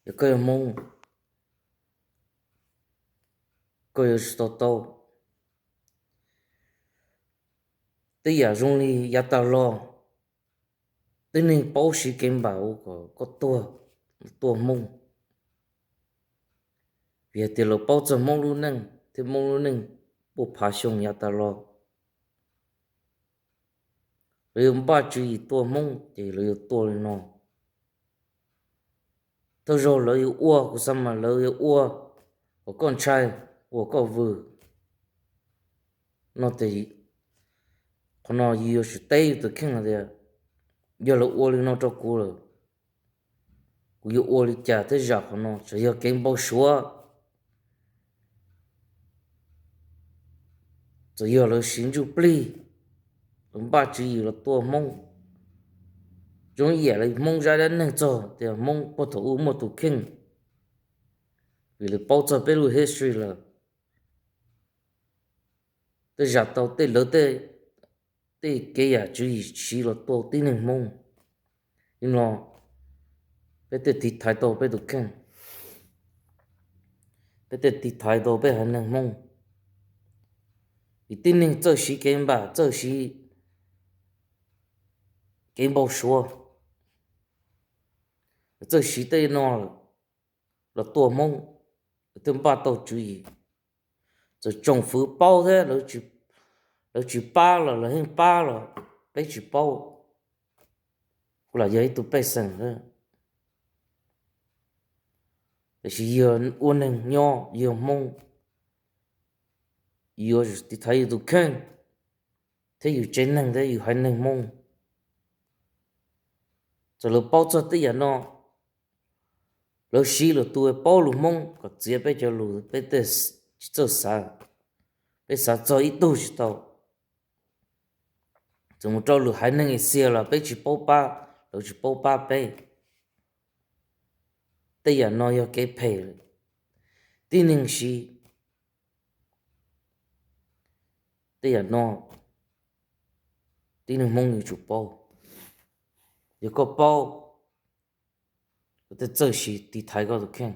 Yog koj yog Hmoob, koj yuav tsum tau tau tej yam zoo li yav tas los, tib neeg paub siv kev npam ua kom koj tuag, tuaj Hmoob. Vim hais tias lawv paub txog Hmoob lub neej thiab Hmoob lub neej puaj phav xyoo yav tas los. Lawv yuav npaj tswv yim tua Hmoob ces lawv yuav tua li no. Thawj zaug lawv yuav ua, kuv xav mas lawv yuav ua kom koj ntshai, ua koj vwm. No ces qhov no yus yuav tsum teb yus tus kheej tias, yog lawv ua li no rau kuv lawm, kuv yuav ua li cas thiaj zam qhov no? Txawm yog kev npau suav, txawm yog lawv siv ntsuj plig, lawv npaj tswv yim los tua Hmoob, zoo ib yam li Hmoob zaj dab neeg txog tias Hmoob puag thaum ub muaj tus kheej, vim lawv paub txog peb lub history lawm, tej zam tau tej lawv tej kev yam tswv yim siv los tua tib neeg Hmoob. Li no peb thiaj tiv thaiv tau peb tus kheej, peb thiaj tiv thaiv tau peb haiv neeg Hmoob. Vim tib neeg txawj siv kev npam, txawj siv kev npau suav, txawj siv tej no los tua Hmoob, thiaj npaj tau tswv yim. Txawm tsoom fwv paub thiab lawv tsis pab los lawv yeej pab los peb tsis paub, kuv lam yog ib tug pej xeem thiab. Tiam sis yog ua neeg nyob yog Hmoob, yuav tsum tiv thaiv yus tus kheej thiab yus tsev neeg thiab yus haiv neeg Hmoob. Txawm lawv paub txog tej yam no, lawv siv lawm tus paub lus Hmoob kom txiav peb cov lus, peb thiaj tsis txawj xav, peb xav txog ib tug tsis tau. Txawm mus rau lwm haiv neeg Asia los peb tsis paub pab, lawv tsis paub pab peb. Tej yam no yog kev phem, tib neeg siv tej yam no, tib neeg Hmoob yuav tsum paub. Yog koj paub, koj thiaj txawj siv tiv thaiv koj tus kheej.